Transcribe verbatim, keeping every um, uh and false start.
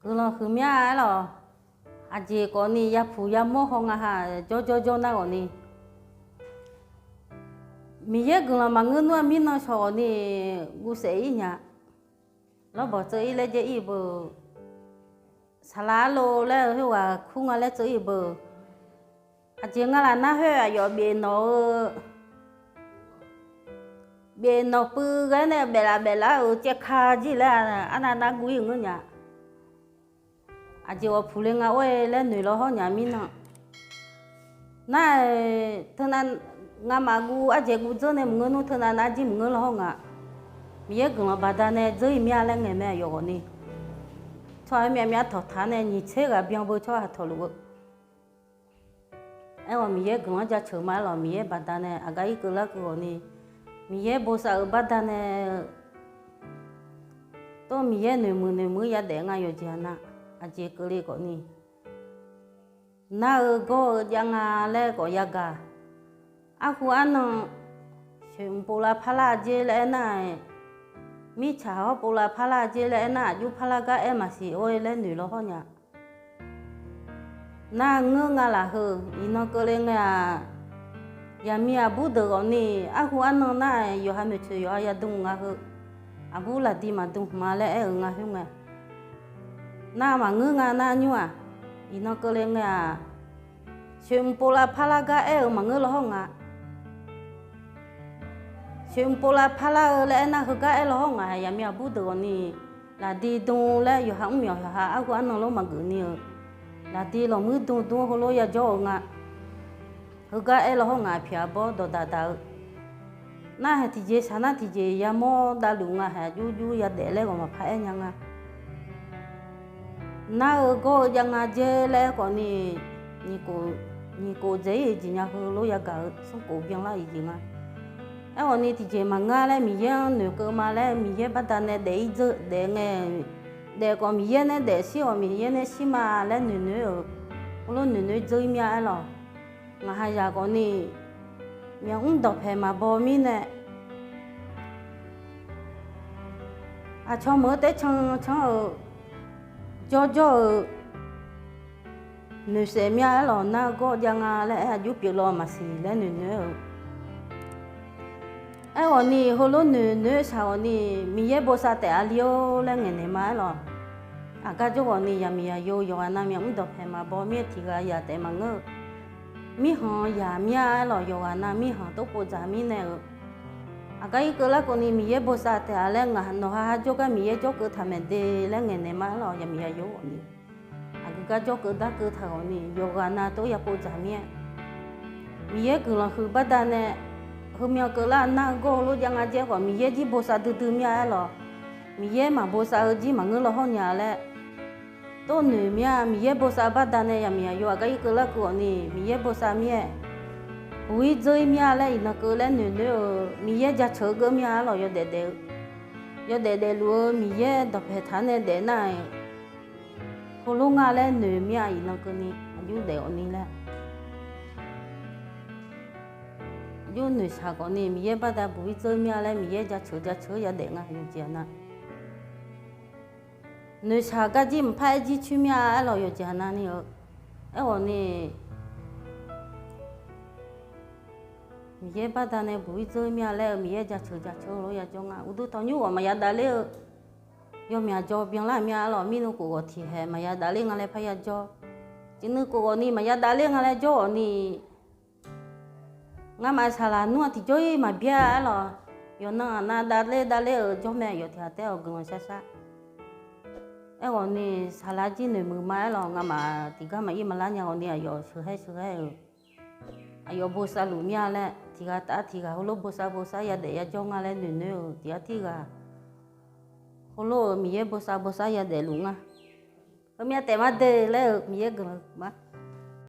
Guiqlanq huiqmya aerlawq. Aqjeq khawfni yapuq yamawr haw nga ha, jawrjawr jawr nar ghawfni, Miqyaer guiqlanq maqngeur nmr-aq mirnan shawq ghawfni guvsaef-ir nya. Lawrbawq tseuv-ir laer jaer-ir beu, saqlaq arlov laer-eu khoerghaq kur nga laer tseuv-ir beu. Aqjeq nga laf nar khoer aqyawf bif nawq-eu bif nawq puiv ghae nae baeflaf baeflaf-euq caevka jir laer arnav nar guv-ir ngeur nya. Aqjeq ghawqpuq le nga or-e laer noeq law hawr nya mirnan. Nar-aq, teunav ngamaf guv ardzaeq guv dzeur nae maqngeur nmr, teunav nar jir maqngeur law hawr nga. Miqyaer guiqlanq baqdanae dzeur-ir mir-a laer ngaeq mae aqyawf ghawfni. Tsawrhaq-aer myavmyav tawqtaq nae nyiq tser ghaq byan beu tsawrhaq tawqluf-eu. Aerkhawf Miqyaer guiqlanq-anr jaceuq ma aerlawq, Miqyaer baqdanae aqgar irkeuv larkeuv ghawfni, Miqyaer bosav-euq baqdanae, tov Miqyaer noeqmuiq noeqmuiq-ir yadaef nga yawqjeq-aq nar, aqjeq keuvle khawfni, nar-eu gawr-eu jav nga laer khawf yagaq. Arhu arnan, soeqmq povlav parlar jer laer aernar-aq, mirtsaq hawr povlav parlar jer laer aernar, aqjox parlar gar aer maqsiq or-e laer noeq law hawr nya. Nar ngeur nga laf heu, iqnan keuvle ngae-aq, yaqmiq aqbur deuq ghawfni, arhu arnan nar-aq yawqha maeqtsoeq yawqha yadm nga heu, aqbur laqdi maqdm hmq-a laer aer-euq nga khoer ngae. Nar maqngeur nga nar nymr-aq, iqnan keuvle ngae-aq, soeqmq povlav parlar gar aer-euq maqngeur law hawr nga. Soeqmq povlav parlar-eu laer aernar heugar aer law hawr nga, yaqmiq aqbur deuq ghawfni, laqdi dm laer yawqha mr myawq yawqha arhu arnan lof maqgeuf ni-eu, laqdi lawqmuir dm dm heulof yajawr-eu nga. Heugar aer law hawr nga, pyaq arbawr dawqdaq daq-eu. Nar haeq tiqjeq saq nar tiqjeq yamawr davluf nga, haeq aqjox jox yadaef laer ghawq maqpar aer nya nga. Nar-eu gawr-eu jav nga jer laer aer khawfni, nyiq kof dzaeq-ir-euq jeq nya heulof yagaq-eu smr kof byanlar-eu jeq nga. Aerkhawfni tiqjeq maqngeur laer Miqyaer-anr noeqkeuv ma laer Miqyaer baqdanae daef-ir dzeur daef ngae, daef khawf Miqyaer nae daef shir khawf Miqyaer nae shir ma laer noeqnoeq-euq, heulof noeqnoeq dzeur-ir mir-a aerlawq. Ngaq ha zaq khawfni, myaqmr dawqpaeq maqbaw mirnae, aqcawq meuq-eu taer can can-euq jawrjawr-euq noeqsaef mir-a aerlawq, nar gawr jav nga laer aer aqjox pyeuf law maqsiq laer noeqnoeq-eu. Aerkhawfni heulof noeqnoeq-eu shaq ghawfni, Miqyaer bosav taef-a li-or laer ngaeqnaeq ma aerlawq. Aqgar jawr ghawfni yaqmiq yaqyo yawqghaq navmaqmr dawqpaeq maqbaw mir-aer tiq ghaq yaq taef maqngeur-eu, mirkhanq yaq mir-a aerlawq, yawqghaq nav mirkhanq tov pov dzaq mirnae-euq. Aqgar irkeuv larkeuv ni Miqyaer bosav taef-a laer ngaq nawq ha ha jawrgar Miqyaer jawrkeuv taq maeq de laer ngaeqnaeq ma aerlawq, yaqmiq yaqyo ghawfni. Aqgeu gar jawrkeuv darkeuv taq ghawfni yawqghaq nav tov yapov dzaq mir-aer, Miqyaer guiqlanq huiq baqdanae, heumyan keuvlar nar gawr-eu lof jav nga jer khawf Miqyaer jir bosav duidui mir-a aerlawq. Miqyaer maqbosav-eu jir maqngeur law hawr nya laer tov noeq mir-a. Miqyaer bosav baqdanae yaqmiq yaqyo aqgar irkeuv larkeuv ghawfni Miqyaer bosav mir-aer, buq-ir dzeur-ir mir-a laer iqnan keuv laer noeqnoeq-eu Miqyaer jaceuq-eu geur mir-a aerlawq, yawdaef daef-eu, yawdaef daefluf-eu Miqyaer dawqpaeq taq-anr nae daef nar-aq, heulof nga laer noeq mir-a iqnan keuvni aqjox daef ghawfni laer. Aqjox noeqshaq khawfni Miqyaer baqda buq-ir dzeur mir-a laer Miqyaer jaceuq jaceuq-eu yadaef nga yawqjeq aqnav. Noeqshaq garjir maqpar aer jir coer mir-a aerlawq, yawqjeq aqnav ni-eu. Aerkhawfni Miqyaer baqdanae buq-ir dzeur mir-a laer-eu Miqyaer jaceuq jaceuq-eu lof yajawr nga. Uqduq tanqnymr ghawq maqya davler-eu yawmyaq jawr byanlar mir-a aerlawq, mirnm khof ghawq tiqhaeq maqya davler nga laer parya jawr. Tiqnui khof ghawqni maqya davler nga laer jawr ghawqni, ngamaf saqlaq nmr-aq tiqjawr-ir maqbyav aerlawq, yawqnan-aq nav davler davler-euq jawr mae, yawf tiqghaq taef-awq guiqlanq sharshar. Aerkhawfni saqlaq jir noeqmuiq ma aerlawq, ngamaf tiqgar maqir maqlar nya ghawqni aqyawf sheuqhaer sheuqhaer-euq, aqyawf bosav luf mir-a laer tiqghaq taf tiqghaq heulof bosav bosav yadaef yajawr nga laer noeqnoeq-euq tiqghaq tirghaq heulof-euq Miqyaer bosav bosav yadaef luf nga. Heumyav taef mar de laer-euq Miqyaer guiqlanq ma.